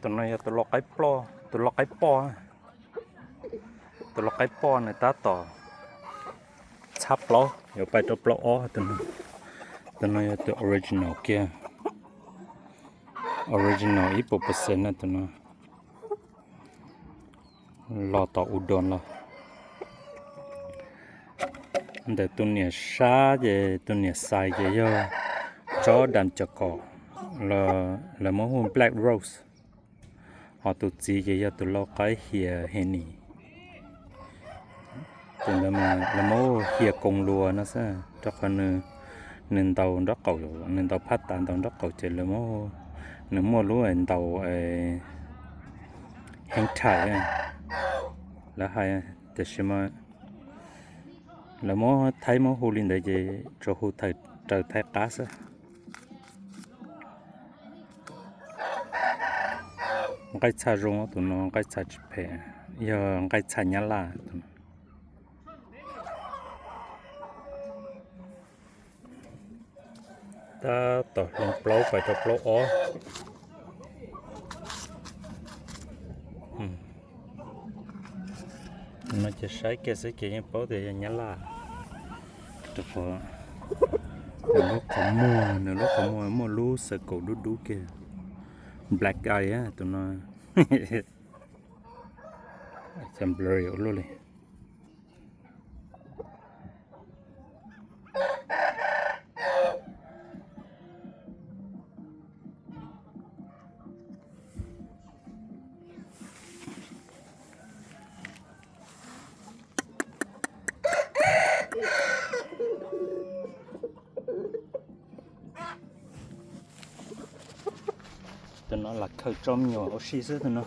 Tus no yog tus lau qaib poj, tus lau qaib poj, tus lau qaib poj nws tab tom txhab plaub yuav pais rau plaub ob. Tus no yog tus original kiag, original ib puas percent na tus no. Los tom u doos los. Ntawm tus niam sab ces tus niam xais ces yog tsob dam cov kom, lawv muab hu black rose. Ho tus txiv ces yog tus lau qaib hias henny. Tus ntawd mas lawv muab hu hias koos luas no xwb, rau qhov nws ntaus nraub qaum, nws ntaus phab tas ntaus nraub qaum ces lawv muab, nws muaj lub ntaus heev thaim lawv hais, tiam sis mas lawv muab thaib muab hu li ntawd ces tsuas hu raws thaib qab xwb. Nqaij txha zoo, tus no nqaij txha tsis phem, yog nqaij txha nyab laj tus no. Tab tom hloov plaub pais rau plaub ob. No ces saib kiag xwb ces yeej paub tias yog nyab laj. Rau qhov nws lub qhov muag, nws lub qhov muag muaj lub circle dub dub kiag, black eye tus no. Cov blurry ua luaj li. Tus no lam khaws tso me nyuam ua si xwb tus no.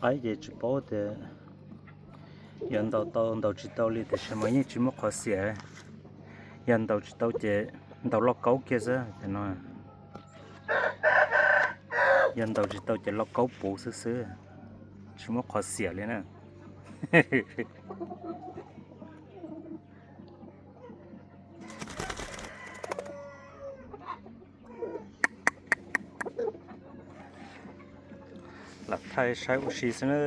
Qaib ces tsis paub tias yog ntaus tau ntaus tsis tau li, tiam sis mas yeej tsis muaj qhov xiam. Yog ntaus tsis tau ces ntaus lauj kaub kiag xwb no. Yog ntaus tsis tau ces lauj kaub puv xwb xwb, tsis muaj qhov xiam li na. Lam thaij saib ua si xwb na.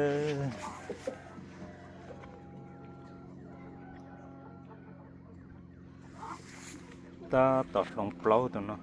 Tab tom hloov plaub tus no.